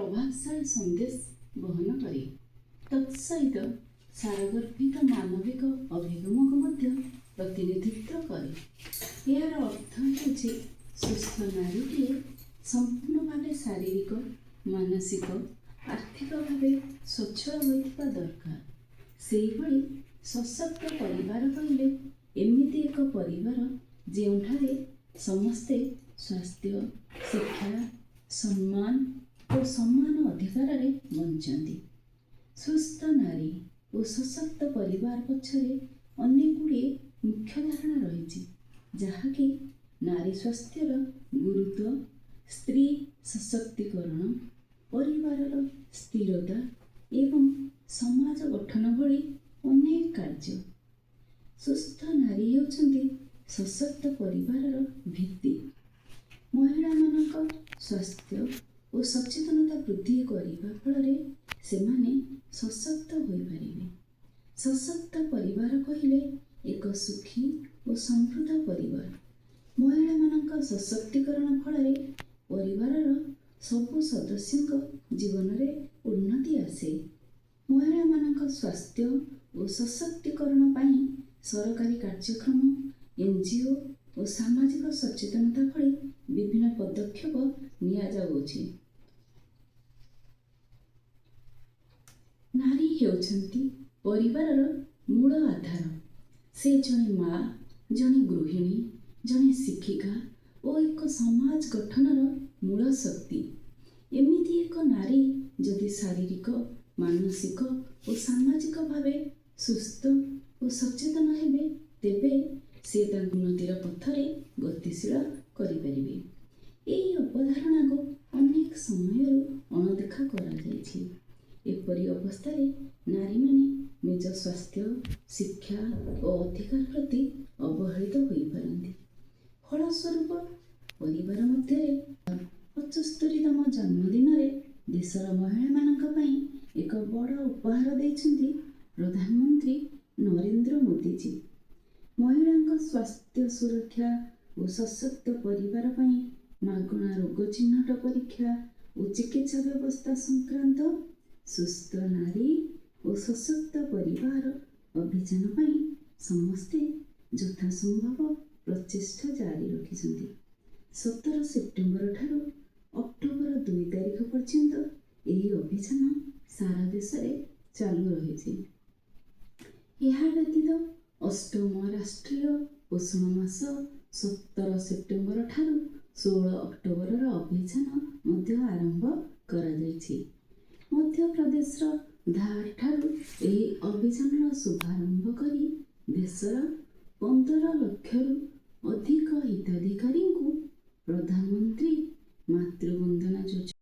ପ୍ରଭାବଶାଳୀ ସନ୍ଦେଶ ବହନ କରେ। ତତ୍ସହିତ ସାରଗର୍ଭିତ ମାନବିକ ଅଭିଗମକୁ ମଧ୍ୟ ପ୍ରତିନିଧିତ୍ୱ କରେ। ଏହାର ଅର୍ଥ ହେଉଛି ସୁସ୍ଥ ନାରୀଟିଏ ସମ୍ପୂର୍ଣ୍ଣ ଭାବେ ଶାରୀରିକ, ମାନସିକ, ଆର୍ଥିକ ଭାବେ ସ୍ୱଚ୍ଛଳ ହୋଇଥିବା ଦରକାର। ସେହିଭଳି ସଶକ୍ତ ପରିବାର କହିଲେ ଏମିତି ଏକ ପରିବାର ଯେଉଁଠାରେ ସମସ୍ତେ ସ୍ୱାସ୍ଥ୍ୟ, ଶିକ୍ଷା, ସମ୍ମାନ ଓ ସମାନ ଅଧିକାରରେ ବଞ୍ଚନ୍ତି। ସୁସ୍ଥ ନାରୀ ଓ ସଶକ୍ତ ପରିବାର ପଛରେ ଅନେକ ଗୁଡ଼ିଏ ମୁଖ୍ୟ ଧାରଣା ରହିଛି, ଯାହାକି ନାରୀ ସ୍ୱାସ୍ଥ୍ୟର ଗୁରୁତ୍ୱ, ସ୍ତ୍ରୀ ସଶକ୍ତିକରଣ, ପରିବାରର ସ୍ଥିରତା ଏବଂ ସମାଜ ଗଠନ ଭଳି ଅନେକ କାର୍ଯ୍ୟ। ସୁସ୍ଥ ନାରୀ ହେଉଛନ୍ତି ସଶକ୍ତ ପରିବାରର ଭିତ୍ତି। ମହିଳାମାନଙ୍କ ସ୍ୱାସ୍ଥ୍ୟ ଓ ସଚେତନତା ବୃଦ୍ଧି କରିବା ଫଳରେ ସେମାନେ ସଶକ୍ତ ହୋଇପାରିବେ। ସଶକ୍ତ ପରିବାର କହିଲେ ଏକ ସୁଖୀ ଓ ସମୃଦ୍ଧ ପରିବାର। ମହିଳାମାନଙ୍କ ସଶକ୍ତିକରଣ ଫଳରେ ପରିବାରର ସବୁ ସଦସ୍ୟଙ୍କ ଜୀବନରେ ଉନ୍ନତି ଆସେ। ମହିଳାମାନଙ୍କ ସ୍ୱାସ୍ଥ୍ୟ ଓ ସଶକ୍ତିକରଣ ପାଇଁ ସରକାରୀ କାର୍ଯ୍ୟକ୍ରମ, ଏନଜିଓ ଓ ସାମାଜିକ ସଚେତନତା ଭଳି ବିଭିନ୍ନ ପଦକ୍ଷେପ ନିଆଯାଉଅଛି। ନାରୀ ହେଉଛନ୍ତି ପରିବାରର ମୂଳ ଆଧାର। ସେ ଜଣେ ମା, ଜଣେ ଗୃହିଣୀ, ଜଣେ ଶିକ୍ଷିକା ଓ ଏକ ସମାଜ ଗଠନର ମୂଳ ଶକ୍ତି। ଏମିତି ଏକ ନାରୀ ଯଦି ଶାରୀରିକ, ମାନସିକ ଓ ସାମାଜିକ ଭାବେ ସୁସ୍ଥ ଓ ସଚେତନ ହେବେ, ତେବେ ସେ ତାଙ୍କ ଉନ୍ନତିର ପଥରେ ଗତିଶୀଳ କରିପାରିବେ। ଏହି ଅବଧାରଣାକୁ ଅନେକ ସମୟରୁ ଅଣଦେଖା କରାଯାଇଛି। ଏପରି ଅବସ୍ଥାରେ ନାରୀମାନେ ନିଜ ସ୍ୱାସ୍ଥ୍ୟ, ଶିକ୍ଷା ଓ ଅଧିକାର ପ୍ରତି ଅବହେଳିତ ହୋଇପାରନ୍ତି। ଫଳସ୍ୱରୂପ ପରିବାର ମଧ୍ୟରେ 75ତମ ଜନ୍ମଦିନରେ ଦେଶର ମହିଳାମାନଙ୍କ ପାଇଁ ଏକ ବଡ଼ ଉପହାର ଦେଇଛନ୍ତି ପ୍ରଧାନମନ୍ତ୍ରୀ ନରେନ୍ଦ୍ର ମୋଦିଜୀ। ମହିଳାଙ୍କ ସ୍ୱାସ୍ଥ୍ୟ ସୁରକ୍ଷା ଓ ସଶକ୍ତ ପରିବାର ପାଇଁ ମାଗଣା ରୋଗ ଚିହ୍ନଟ ପରୀକ୍ଷା ଓ ଚିକିତ୍ସା ବ୍ୟବସ୍ଥା ସଂକ୍ରାନ୍ତ ସୁସ୍ଥ ନାରୀ ଓ ସଶକ୍ତ ପରିବାର ଅଭିଯାନ ପାଇଁ ସମସ୍ତେ ଯଥାସମ୍ଭବ ପ୍ରଚେଷ୍ଟା ଜାରି ରଖିଛନ୍ତି। 17 ସେପ୍ଟେମ୍ବର ଠାରୁ ଅକ୍ଟୋବର 2 ତାରିଖ ପର୍ଯ୍ୟନ୍ତ ଏହି ଅଭିଯାନ ସାରା ଦେଶରେ ଚାଲୁ ରହିଛି। ଏହା ବ୍ୟତୀତ ଅଷ୍ଟମ ରାଷ୍ଟ୍ରୀୟ ପୋଷଣ ମାସ 17 ସେପ୍ଟେମ୍ବର ଠାରୁ 16 ଅକ୍ଟୋବରର ଅଭିଯାନ ମଧ୍ୟ ଆରମ୍ଭ କରାଯାଇଛି। ମଧ୍ୟପ୍ରଦେଶର ଧାର ଠାରୁ ଏହି ଅଭିଯାନର ଶୁଭାରମ୍ଭ କରି ଦେଶର 15 ଲକ୍ଷରୁ ଅଧିକ ହିତାଧିକାରୀଙ୍କୁ